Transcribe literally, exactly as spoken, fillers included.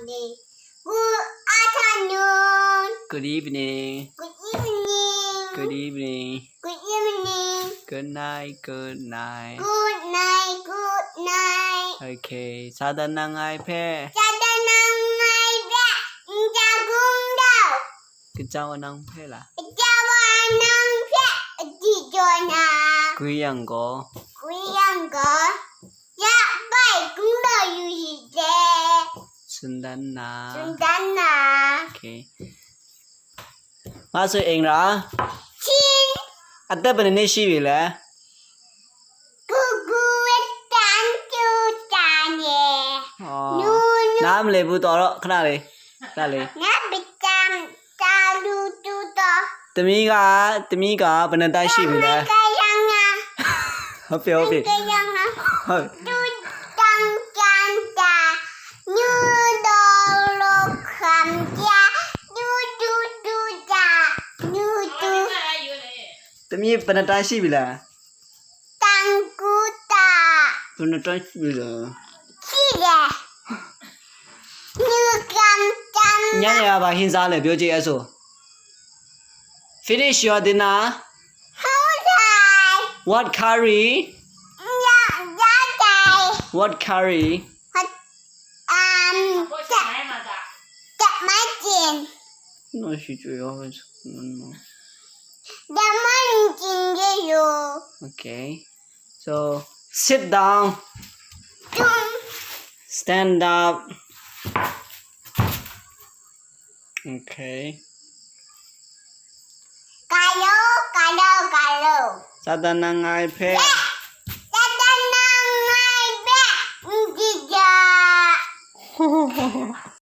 Good afternoon. Good evening. Good evening. Good evening. Good evening. Good night. Good night. Good night. Good night. Okay. စာတန်နံၣ်ငါးဟဲဖဲ စာတန်နံၣ်ငါးဟဲဖဲ နံၣ်တၢ်ဂုံးဒိုက် ကကြောင်အနံၣ်ဖဲလား ကကြောင်အနံၣ်ဖဲ အတီကျော်နာ ဂွေးရန်ကော ဂွေးရန်ကော ရပိုက်ကုန်းတော်ယူရှိတယ် စင်တန်းနာ စင်တန်းနာ Okay. မဆွေအိမ်ရာ ချင်း အသက်ဘယ်နှစ်နှစ်ရှိပြီလဲ ကူကူဝတ်တန်တူတန်ရဲ့ อ๋อ နူနူ နားမလည်ဘူးတော့ခဏလေး ခဏလေး ငါပတန်တာလူတူတော့ သမီးကသမီးကဘယ်နှစ်တန်းရှိပြီလဲ ကရငါ ဟုတ်ပြီဟုတ်ပြီ ကရငါ ဟုတ် တူတန်တန်တာ နူတော်လို့ခံကြ တူတူတူတာ နူတူ သမီးဘယ်နှစ်တန်းရှိပြီလဲ တန်ကူတာ ဘယ်နှစ်တန်းရှိပြီလဲ ရှိတယ် နူကံတန် ညနေကဘာဟင်းစားလဲပြောကြည့်အဲ့ဆို Finish your dinner. ဟုတ်တယ် What curry? ရရတယ် What curry? အမ်တမတင် No, she drew always. No, no. တမတင်ရရော Okay. So sit down. တုံး Stand up. Okay. ကရောကရောကရော စာတန်နံၣ်ငါးဟဲဖဲ တတနံၣ်ငါးဟဲဖဲ နံၣ်တၢ်ဂုံးဒိုက်